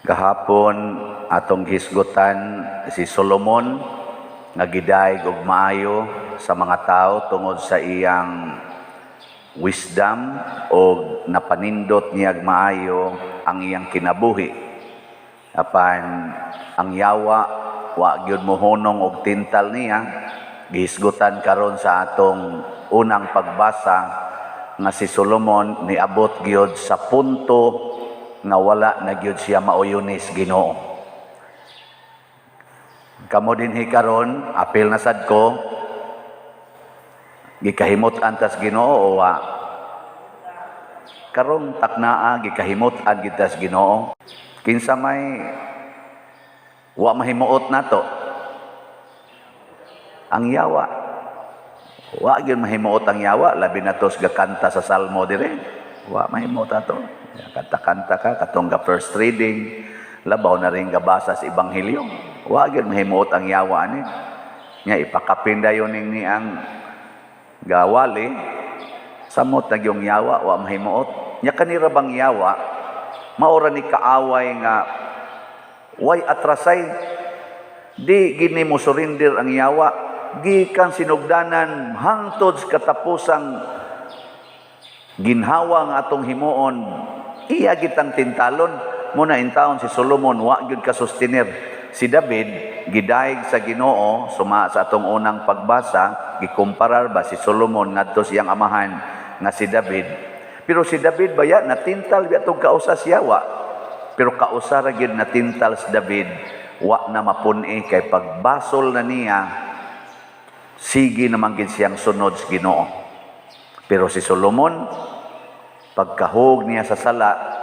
Gahapon atong hisgutan si Solomon nga gidayeg og maayo sa mga tao tungod sa iyang wisdom o napanindot niyag maayo ang iyang kinabuhi. Apan ang yawa wa gyud mohunong og tintal niya. Gihisgutan karon sa atong unang pagbasa nga si Solomon niabot gyud sa punto nga wala na gyud siya mauyunis Ginoo. Kamo dinhi karon, apil na sad ko, gikahimut-an tas Ginoo o wa? Karong taknaa gikahimut-an gid tas Ginoo. Kinsa may wa mahimuot nato? Ang yawa. Wa gyud mahimuot ang yawa, labi na tos gakanta sa salmo dire. Wa mahimuot ato. Kanta-kanta ka katong ga first reading, labaw na rin gabasa sa ebanghelyo. Wa gyud mahimuot ang yawa ani. Nya ipakapin dayon ning ni ang gawali, samot na gyung yawa, wa mahimuot. Nya kanira bang yawa, maora ni kaaway nga way atrasay. Di gini mo surrender ang yawa, gikan sinugdanan hangtod sa katapusang ginhawa nga atong himuon, iya gitang tintalon. Muna intawon si Solomon wa gyud ka sustenir. Si David gidayeg sa Ginoo suma sa atong unang pagbasa, gikumparar ba si Solomon ngadto siyang amahan nga si David. Pero si David baya natintal biya tong kausa siya wa. Pero kausa ra gyud natintal si David, wa na mapun-i kay pagbasol na niya, sige naman gid siyang sunod sa Ginoo. Pero si Solomon, pagkahug niya sa sala,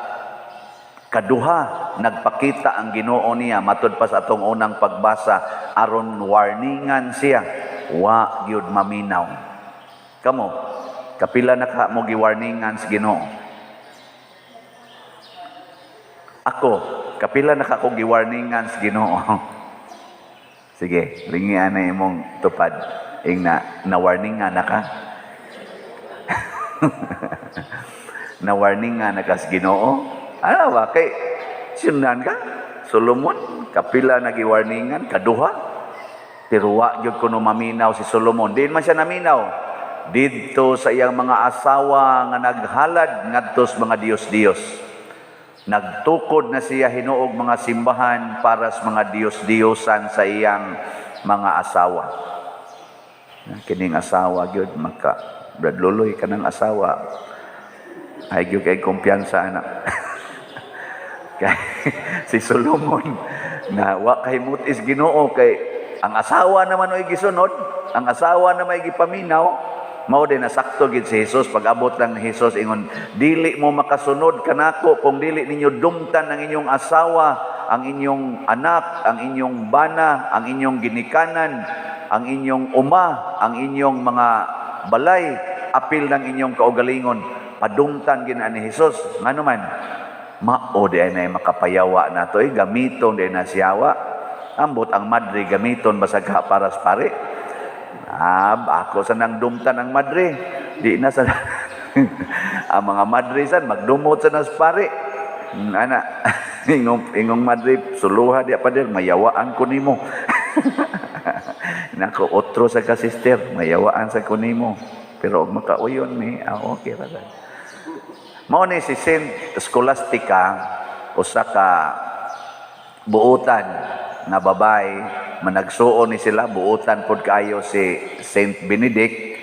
kaduha nagpakita ang Ginoo niya matud pa sa atong unang pagbasa aron warningan siya, wa gyud maminaw. Kamo, kapila na ka mo giwarningan sa Ginoo? Ako, kapila na ka ko giwarningan sa Ginoo? Sige, lingian na imong tupad. Ingna, na-warningan na ka? Na-warningan na ka sa Ginoo? Ano ba? Kay, sinundan ka? Solomon, kapila na giwarningan, kaduha. Pero wa gyud kuno maminaw si Solomon. Diin man siya naminaw. Didto sa iyang mga asawa nga naghalad ngadto sa mga diyos-diyos. Nagtukod na siya hinuog mga simbahan para sa mga diyos-diyosan sa iyang mga asawa. Kining asawa gyud maka Brad Luloy kanang asawa. Ay gyud kay kumpiyansa ana. Kay si Solomon na wa kay mutis Ginoo kay ang asawa naman oy gisunod, ang asawa na may gipaminaw, mao din nasakto gid si Jesus. Pag-abot lang ni Jesus ingon, dili mo makasunod kanako kung dili ninyo dumtan ang inyong asawa, ang inyong anak, ang inyong bana, ang inyong ginikanan, ang inyong uma, ang inyong mga balay, apil ng inyong kaugalingon. Padumtan gina ni Jesus. Ngano man? Mao di ay na makapayawa na to, eh, gamiton di na siyawa. Ambot ang madre gamiton basag ka para sa pare. Ah, ako sa nang dumtan ang madre. Di na sa ang mga madre san magdumot sa nas pare. Ana, ingong ingong madre suluha di pa dir mayawaan ko nimo. Nako otro sa ka sister, mayawaan sa ko nimo. Pero og makauyon mi, ah, okay ra sad. Mao ni si Saint Scholastica, usa ka buutan nga babae, managsuon ni sila, buutan pod kaayo si Saint Benedict.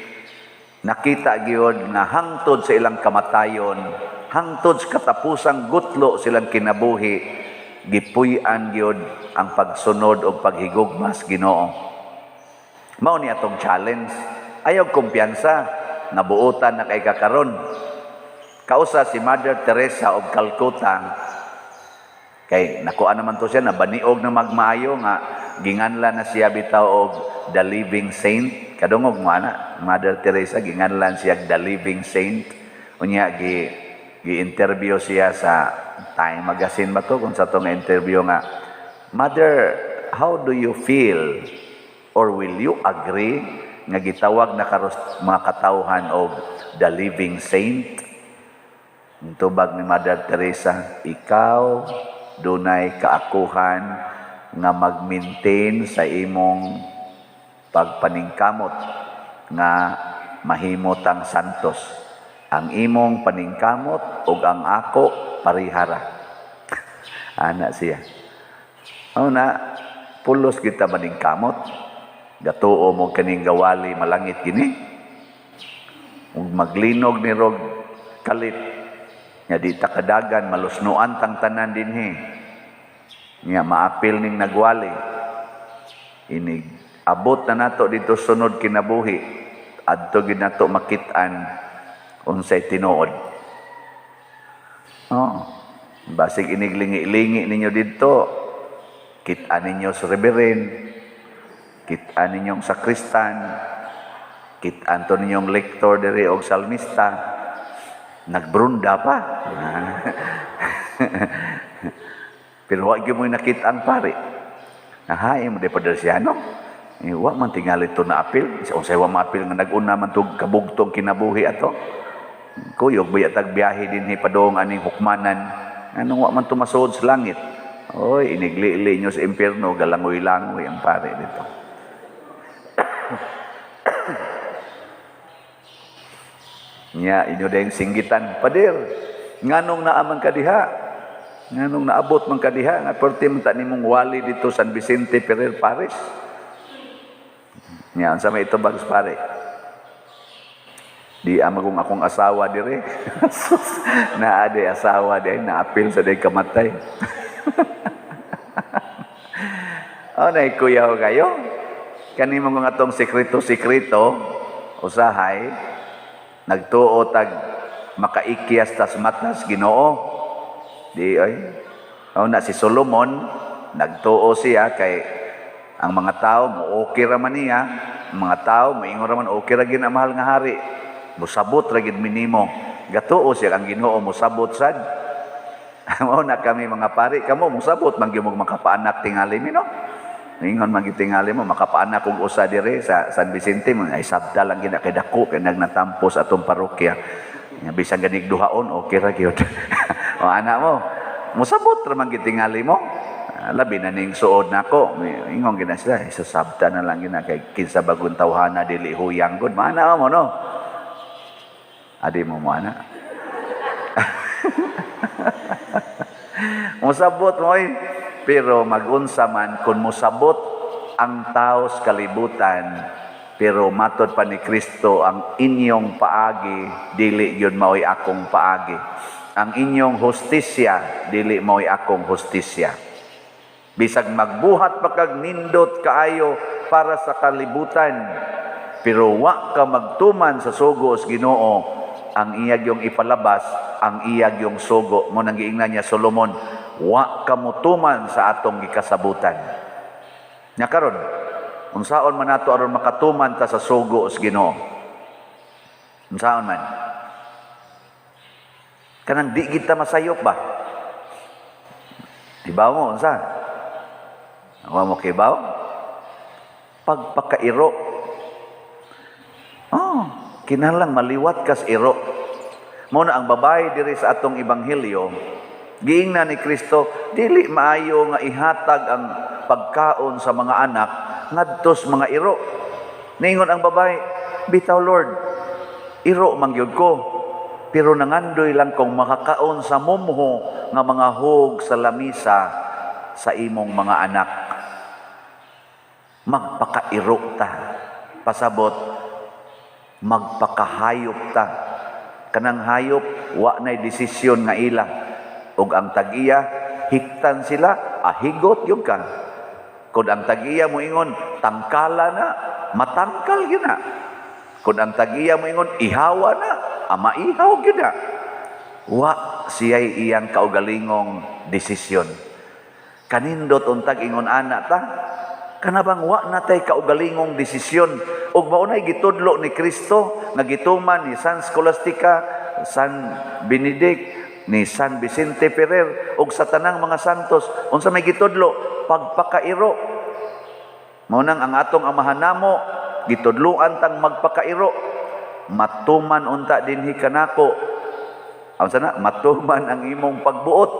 Nakita gyud nga hangtod sa ilang kamatayon, hangtod sa katapusang gutlo silang kinabuhi, gipuy-an gyud ang pagsunod o paghigugma sa Ginoo. Mao ni atong challenge. Ayaw kumpiyansa nga buutan na kay kakaron. Kausa si Mother Teresa of Calcutta, kay nakuha naman to siya, nabaniog na magmaayo nga ginganlan na siya bitaw og the living saint. Kadungog mo ana, Mother Teresa ginganlan siya the living saint. Unya gi interview siya sa Time magazine ba to kung sa tong interview nga, "Mother, how do you feel or will you agree nga gitawag na karos mga katawhan og the living saint. Ang tubag ni Mother Teresa, "Ikaw dunay kaakuhan nga mag-maintain sa imong pagpaningkamot nga mahimo tang santos. Ang imong paningkamot ug ang ako parihara." Ana siya. O na, pulos kita maningkamot. Gatuo mo kaning gawali malangit gini. Ug maglinog ni rog kalit. Nga di ta kadagan, malusnoan tang tanan dinhi. Nga maapil ning nagwali. Inig abot na nato dito sunod kinabuhi. Adto gid nato makit-an unsay tinuod. Oh, basig iniglingi-lingi ninyo didto. Kit-an ninyo sa reverend, kit-an ninyong sakristan, kit-an to ninyong lector diri og salmista, nagbrunda pa. Pero wa gyud mo nakita ang pare. Nahain mo di pa siya, no? Eh, wa man tingali to na apil. Unsay wa maapil nga nag-una man tog kabugtong kinabuhi ato? Kuyog ba tag biyahe dinhi padung aning hukmanan? Anong wa man tumasuod sa langit? Oy, iniglili nyo sa impyerno, galangoy-langoy ang pare dito. Nya inyo dayong singgitan, "Pader, nganong naaman ka diha? Nganong naabot man ka diha nga perti man ta nimong wali dito San Vicente Ferrer Parish?" Nya unsa may itubag sa pare? "Di amagong akong asawa dire." Naa di asawa di naapil sa day kamatay. Oh, nay kuyaw kayo. Kani mo nga atong sekreto-sekreto usahay nagtuo tag makaikyas tas matas Ginoo. Di ay. Oh, na si Solomon nagtuo siya kay ang mga tao mo okay ra man niya, ang mga tao moingon ra man okay ra gid ang mahal nga hari. Musabot ra gid minimo. Gatuo siya ang Ginoo musabot sad. Mao na kami mga pari, kamo musabot man gyud mo makapaanak tingali mi, no. Ingon man gyud tingali mo makapaanak og usa dire sa San Vicente mo ay sabta lang gid kay dako kay nagnatampos atong parokya. Bisan ganig duhaon okay ra gyud. O ana mo, musabot ra man gyud tingali mo. Labi na ning suod nako. Ingon gid na sila, sa sabta na lang gid na kay kinsa bagon tawhana dili huyang gud. Mana mo, no. Adi mo mo ana. Musabot mo oy. Pero magunsa man kung musabot ang tao sa kalibutan, pero matod pa ni Kristo, ang inyong paagi dili yun maoy akong paagi. Ang inyong hustisya dili maoy akong hustisya. Bisag magbuhat pa kag nindot kaayo para sa kalibutan, pero wa ka magtuman sa sugo sa Ginoo, ang iyag yung ipalabas, ang iyag yung sugo. Mo nang giingnan niya Solomon, wa ka motuman sa atong gikasabutan. Nya karon, unsaon man nato aron makatuman ta sa sugo sa Ginoo? Unsaon man? Kanang di kita masayop ba? Ibaw mo unsa? Wa mo kibaw? Pagpakairo. Oh, kinahanglang maliwat kas iro. Mo na ang babae diri sa atong ebanghelyo, giingnan ni Kristo, dili maayo nga ihatag ang pagkaon sa mga anak ngadtos mga iro. Ningon ang babae, "Bitaw Lord, iro man gyud ko, pero nangandoy lang kong makakaon sa mumho nga mga hog sa lamisa sa imong mga anak." Magpakairo ta. Pasabot, magpakahayop ta. Kanang hayop, wa na'y desisyon nga ila. Ug ang tag-iya, hiktan sila, ahigot yun ka. Kung ang tag-iya moingon, "Tangkala na," matangkal yun na. Kung ang tag-iya moingon, "Ihawa na," maihaw yun na. Wa siya'y iyang kaugalingong desisyon. Kanindot untag ingon ana ta, kanabang wa na tay kaugalingong desisyon. Ug maunay gitudlo ni Kristo nga gituman ni San Scholastica, San Benedict, ni San Vicente Ferrer ug sa tanang mga santos. Unsa may gitudlo? Pagpakairo. Mao nang ang atong amahan namo Gitudluan tang magpakairo. Matuman unta dinhi kanako. Ang sana matuman ang imong pagbuot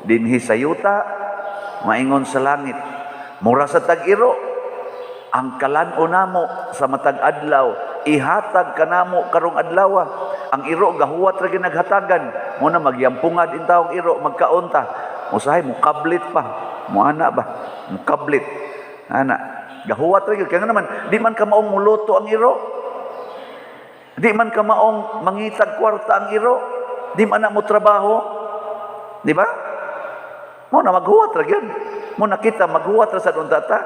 dinhi sa yuta maingon sa langit. Mura sa tag-iro ang kalan-on namo sa matag adlaw, ihatag kanamo karong adlaw. Ang iro gahuwat ra ginaghatagan mo na magyampungad in taong iro, magkaon ta, usahay mukablit pa mo ana ba, mukablit ana, gahuwat ra gyud. Kaya nga naman di man ka maong muluto ang iro, di man ka maong mangitag kwarta ang iro, di man na mo trabaho, di ba? Mo na maghuwat ra gyud mo nakita, maghuwat ra sa unta ta.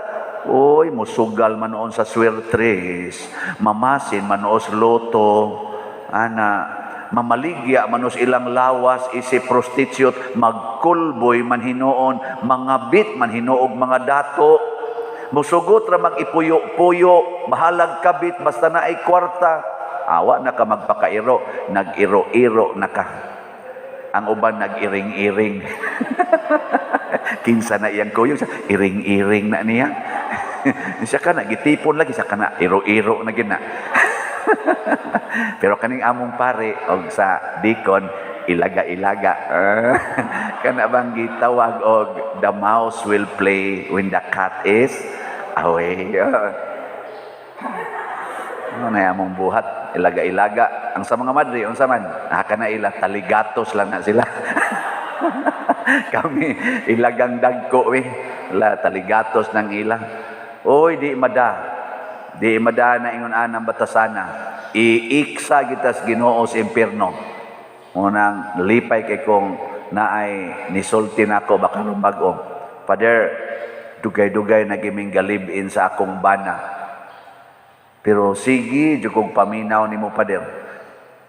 Oy, musugal man noon sa swertres, mamasin man noos lotto, ana, mamaligya man ilang lawas isip prostitute, magkulboy man hinuon, mangabit man hinuog mga dato, musugot ra mag-ipuyo-puyo, bahalag kabit basta na ay kwarta. Awa na ka magpakairo, nag-iro-iro na ka. Ang uban nag-iring-iring. Kinsa na iyang kuyog, iring-iring na niya. Siya ka na, gitipon lagi, siya ka na, iro-iro na gina. Pero kaning among pare, og sa deacon, ilaga-ilaga. Kana bang gitawag og "The mouse will play when the cat is away." Ano na among buhat, ilaga-ilaga. Ang sa mga madre, unsa man, ah, kana ila, taligatos lang na sila. Kami, ilagang dagko eh. La, taligatos ng ila. Oy, di mada. Di mada na ingon anang batasana. Iiksa gitas Ginoo sa impierno. Unang lipay kay kong naay nisulti nako baka bag-o. "Father, dugay-dugay na giming galib-in sa akong bana. Pero sige, jud kong paminaw nimo, Father.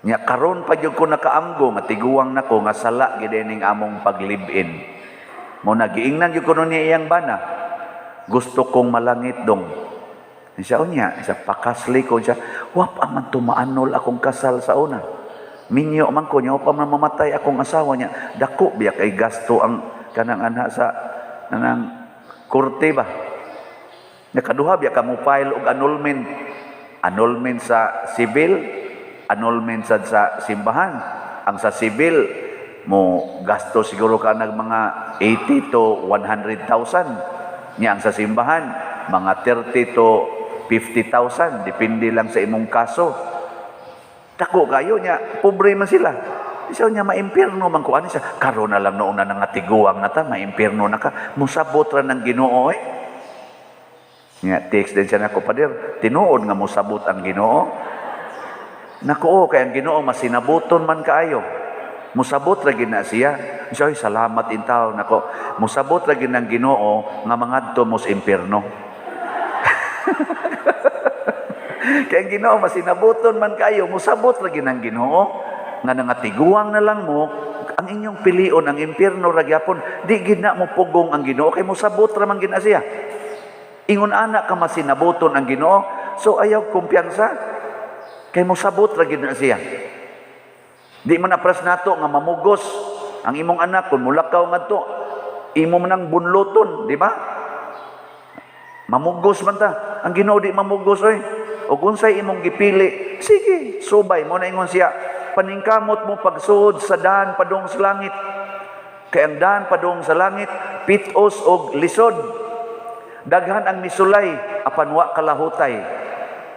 Nya karon pa jud ko nakaamgo nga tiguang nako nga sala gid ning among paglib-in. Mo nagiingnan jud ko niya iyang bana. Gusto kong malangit dong." Siya unya, siya pakasli ko siya, wa pa man tumaanol akong kasal sa una. Minyo man ko niya, wa pa man mamatay akong asawa niya. Dako biya kay gasto ang kanang ana sa kanang korte ba. Nakaduha biya ka mo file og annulment. Annulment sa civil, annulment sad sa simbahan. Ang sa civil mo gasto siguro ka nag mga 80 to 100,000. Nya ang sa simbahan mga 30 to 50,000, depende lang sa imong kaso. Dako kayo niya, pobre man sila. Isa niya maimpierno man ko ani siya. Karon na lang noon na nga tiguang na ta, maimpierno na ka. Musabot ra ng Ginoo eh. Nga text din siya nako, "Pader, tinuod nga mosabot ang Ginoo?" Nako, oh, kay ang Ginoo masinabuton man kaayo. Musabot ra gid na siya. Siya, "Ay, salamat intaw nako. Musabot ra gid ng Ginoo nga mangadto mo sa impierno." Kay ang Ginoo masinabuton man kayo, musabot ra gid ang Ginoo nga nangatiguang na lang mo ang inyong pilion ang impierno ra gyapon. Di gid na mo pugong ang Ginoo kay musabot ra man gid na siya. Ingon ana ka masinabuton ang Ginoo, so ayaw kumpiyansa kay musabot ra gid na siya. Di man apras nato nga mamugos ang imong anak kung mulakaw ngadto, imo man ang bunluton, di ba? Mamugos man ta. Ang Ginoo di mamugos oy. O unsay imong gipili, sige, subay mo na ingon siya. Paningkamot mo pagsuod sa daan padung sa langit. Kay ang daan padung sa langit, pitos og lisod. Daghan ang misulay apan wa kalahutay.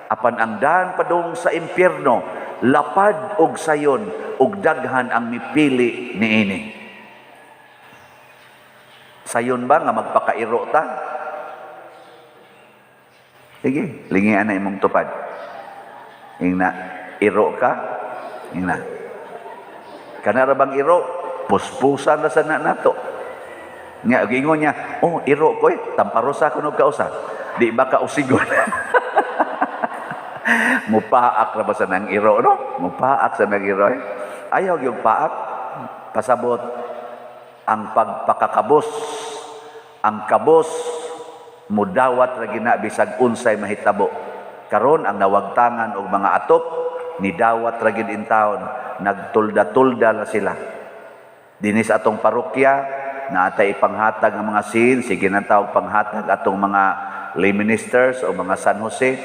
Apan ang daan padung sa impyerno, lapad og sayon ug daghan ang mipili niini. Sayon ba nga magpakairo ta? Sige, lingian na imong tupad. Ingna, iro ka? Ingna. Kana ra bang iro? Puspusan na sa na nato. Nga, gingon niya, "Oh, iro ko eh, tamparosa ko og kausa." Di ba ka usigon? Mupaak ra ba sa nang iro, no? Mupaak sa nang iro eh. Ayaw yung paak. Pasabot ang pagpakakabos, ang kabos, mudawat ra gina bisag unsay mahitabo. Karon ang nawagtangan og mga atop, nidawat ra gid intawon, nagtulda-tulda na sila. Dinhi sa atong parokya, naatay ipanghatag ang mga sin, sige na tawag panghatag atong mga lay ministers o mga San Jose.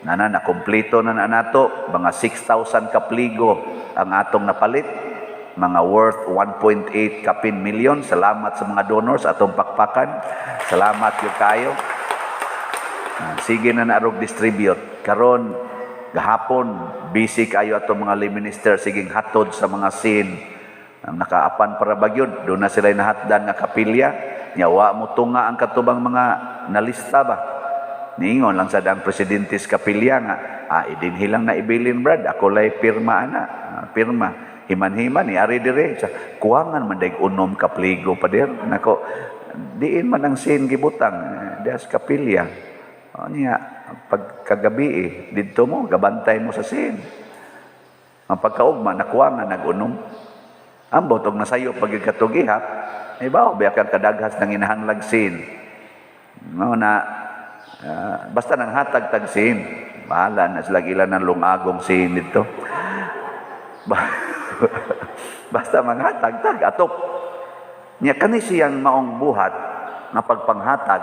Nana nakumpleto na na nato, mga 6,000 ka pligo ang atong napalit, mga worth 1.8 kapin million. Salamat sa mga donors, atong pakpakan. Salamat gyud kayo. Ah, sige na na rog distribute. Karon gahapon busy kayo atong mga lay minister, siging hatod sa mga scene. Ang nakaapan para bagyod, doon na sila nahatdan nga kapilya. Nya wa mo tunga ang katubang mga nalista ba. Niingon lang sa ang presidente sa kapilya nga, "Ah, idinhi lang na ibilin, brad, ako lay pirma ana." Ah, pirma. Himan-himan ni ari dire sa kuwangan man dag 6 ka pligo, pader. Nako, diin man ang scene gibutang diha sa kapilya. O niya, pag kagabi eh, didto mo, gabantay mo sa scene. Ang pagkaugma, nakuha nga nag-unom. Ambot, og nasayo pag katong ihap, ay ba, biya kang kadaghas ng inahanglag scene. No, na, basta nang hatag tag scene. Bahala na sila ilan ng lungagong scene dito. Basta manghatag tag atop. Nya kani siyang maong buhat nga pagpanghatag,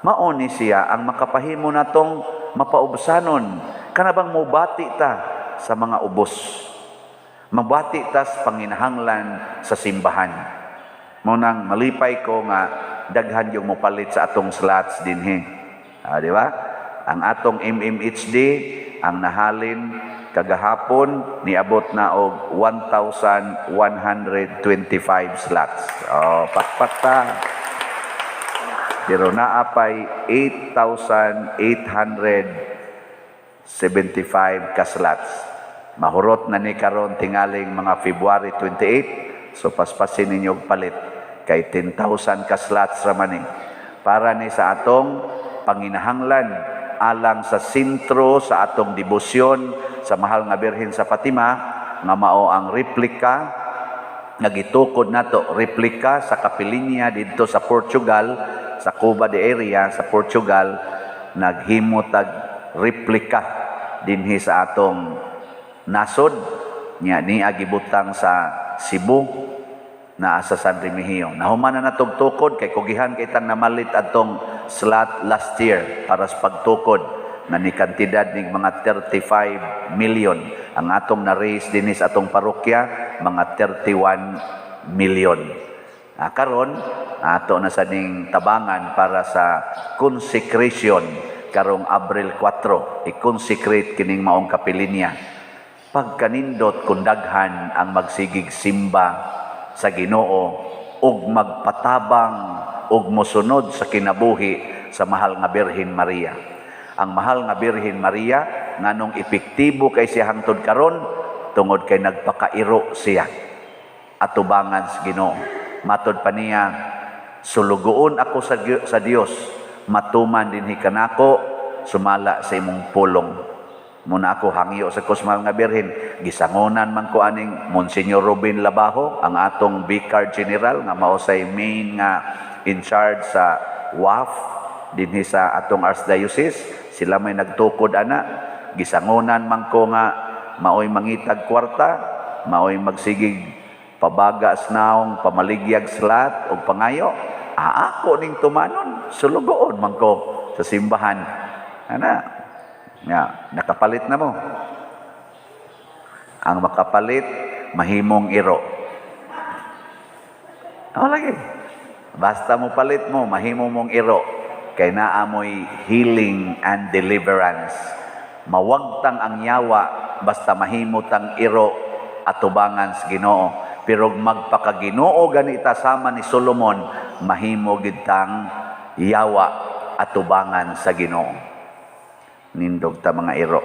mao ni siya ang makapahimo natong mapaubsanon. Kana bang mubati ta sa mga ubos. Mabati ta sa panginahanglan sa simbahan. Mao nang malipay ko nga daghan yung mopalit sa atong slots dinhi. Ah, di ba? Ang atong MMHD ang nahalin kagahapon niabot na og 1,125 slots. Oh, pakpak ta. Pero naa pay 8,875 ka slots. Mahurot na ni karon tingaling mga February 28. So paspasin ninyo og palit kay 10,000 ka slots ra man ni. Para ni sa atong panginahanglan alang sa sentro sa atong debosyon sa Mahal nga Birhen sa Fatima nga mao ang replika nga gitukod nato, replika sa kapilinya didto sa Portugal, sa Cuba de area sa Portugal. Naghimo tag replika dinhi sa atong nasod nya niya gibutang sa Cebu naa sa San Remigio. Nahuman na natog tukod kay kugihan kay tang namalit atong slot last year para sa pagtukod na ni kantidad ning mga 35 million. Ang atong na-raise dinhi sa atong parokya, mga 31 million. Ah, karon ato na sa ning tabangan para sa consecration karong Abril 4, i-consecrate kining maong kapilinya. Pagkanindot kung daghan ang magsigig simba sa Ginoo ug magpatabang ug mosunod sa kinabuhi sa Mahal nga Birhen Maria. Ang Mahal nga Birhen Maria, nganong epektibo kay siya hangtod karon? Tungod kay nagpakairo siya atubangan sa Ginoo. Matod pa niya, "Sulugoon ako sa Dios, matuman dinhi kanako sumala sa imong pulong." Muna ako hangyo sa Kusmal nga Birhen, gisangonan man ko aning Monsignor Ruben Labajo, ang atong Vicar General nga mao say main nga in charge sa WAF dinhi sa atong Archdiocese. Sila may nagtukod ana. Gisangonan man ko nga maoy mangitag kwarta, maoy magsigig pabaga sa naong, pamaligyag slot og pangayo. Ah, ako ning tumanon, sulugoon man ko sa simbahan. Ana, nga, nakapalit na mo. Ang makapalit, mahimong iro. Ako lagi. Basta mo palit mo, mahimo mong iro. Kay naa mo'y healing and deliverance. Mawagtang ang yawa, basta mahimo tang iro atubangan sa Ginoo. Pero magpakaginoo ganita sama ni Solomon, mahimo gid tang yawa atubangan sa Ginoo. Nindog ta mga iro.